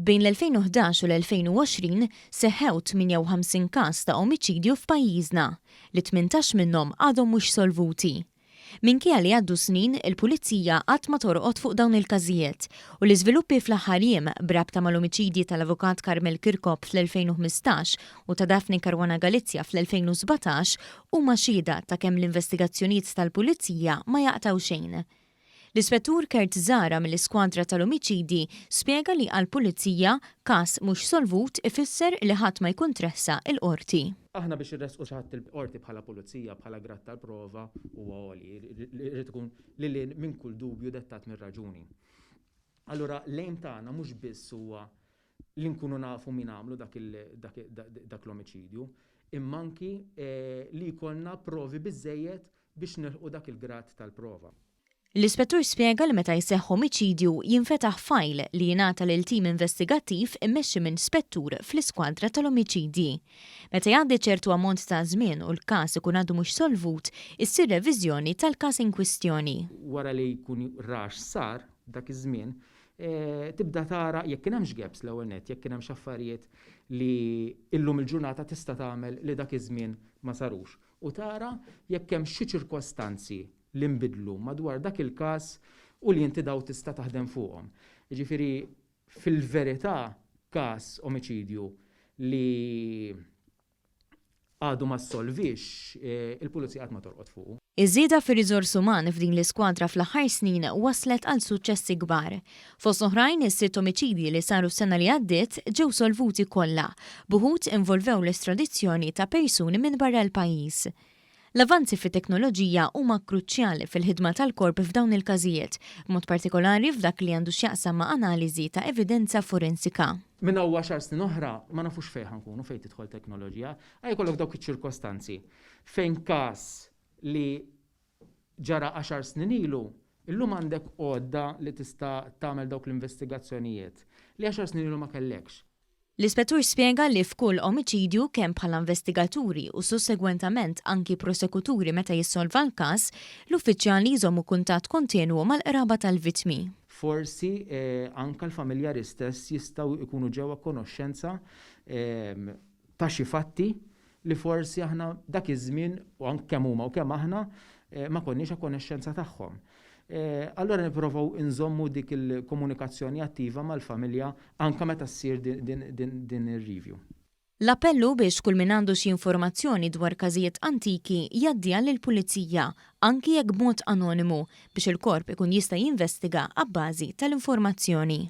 Bejn l-2011 u l-2020 seħħew 58 każ ta' omiċidju f'pajjiżna, li 18 minnhom għadhom mhux solvuti. Minkejja li għaddu snin, il-Pulizija qatt ma torqod fuq dawn il-każijiet u l-iżviluppi fl-aħħar jiem b'rabta mal-omiċidji tal-Avukat Carmel Kirkop fl-2015 u ta' Daphne Caruana Galizia fl-2017 huma xhieda ta' kemm l-investigazzjonijiet tal-Pulizija ma jaqtgħu xejn. L-Ispettur Kurt Zahra mill-Iskwadra tal-Omiċidji spjega li għall-Pulizija, każ mhux solvut ifisser li ħadd ma jkun tressaq il-Qorti. Aħna biex irressqu xi ħadd il-Qorti bħala Pulizija, bħala grad tal-prova huwa għoli, irid ikun lil hinn minn kull dubju dettat mir-raġuni. Allura l-aim tagħna mhux biss huwa li nkunu nafu min għamlu dak l-omiċidju, imma anki li jkollna provi biżżejjed biex nilħqu dak il-grad tal-prova. L-ispettur spjega li meta jseħħ omiċidju jinfetaħ fajl li jingħata lil tim investigattiv immexxi minn spettur fl-iskwadra tal-omiċidji. Meta jgħaddi ċertu ammont ta' żmien u l-każ ikun għadu mhux solvut, issir reviżjoni tal-każ inkwistjoni. Wara li jkun ra x'sar dak iż-żmien, tibda tara jekk kien hemmx gaps l-ewwel nett, jekk kien hemmx affarijiet li illum il-ġurnata tista' tagħmel li dak iż-żmien ma sarux. U tara jekk hemm xi ċirkostanzi li nbidlu madwar dak il-każ u li inti daw tista' taħdem fuqhom. Jiġifieri fil-verità każ omiċidju li għadu ma ssolviex, il-pulizija qatt ma torqod fuqu. Iż-żieda fir-riżors uman f'din l-iskwadra fl-aħħar snin wasslet għal suċċessi kbar. Fost oħrajn, is-sitt omiċidji li saru s-sena li għaddiet ġew solvuti kollha, b'uħud involvew l-estradizzjoni ta' persuni minn barra l-pajjiż. L-avanzi fit-teknoloġija huma kruċjali fil-ħidma tal-Korp f'dawn il-każijiet, b'mod partikolari f'dak li għandu x'jaqsam ma' analiżi ta' evidenza forensika. Minn hawn u għaxar snin oħra ma nafux fejn ħa nkunu fejn tidħol teknoloġija. Ħa jkollok dawk iċ-ċirkostanzi fejn każ li ġara għaxar snin ilu, illum għandek għodda li tista' tagħmel dawk l-investigazzjonijiet li għaxar snin ilu ma kellekx. L-Ispettur spjega li f'kull omiċidju, kemm bħala investigaturi u sussegwentament anki prosekuturi meta jissolva l-każ, l-uffiċjali jżommu kuntatt kontinwu mal-qraba tal-vittmi. Forsi anke l-familjari stess jistgħu jkunu ġew a konoxxenza ta' xi fatti li forsi aħna dak iż-żmien, u anke kemm huma u kemm aħna, ma konniex a konoxxenza tagħhom. Allura nipprovaw inżommu dik il-komunikazzjoni attiva mal-familja anke meta ssir din ir-review. L-appell hu biex kull min għandu xi informazzjoni dwar każijiet antiki jgħaddiha lill-Pulizija, anki jekk b'mod anonimu, biex il-Korp ikun jista' jinvestiga abbażi tal-informazzjoni.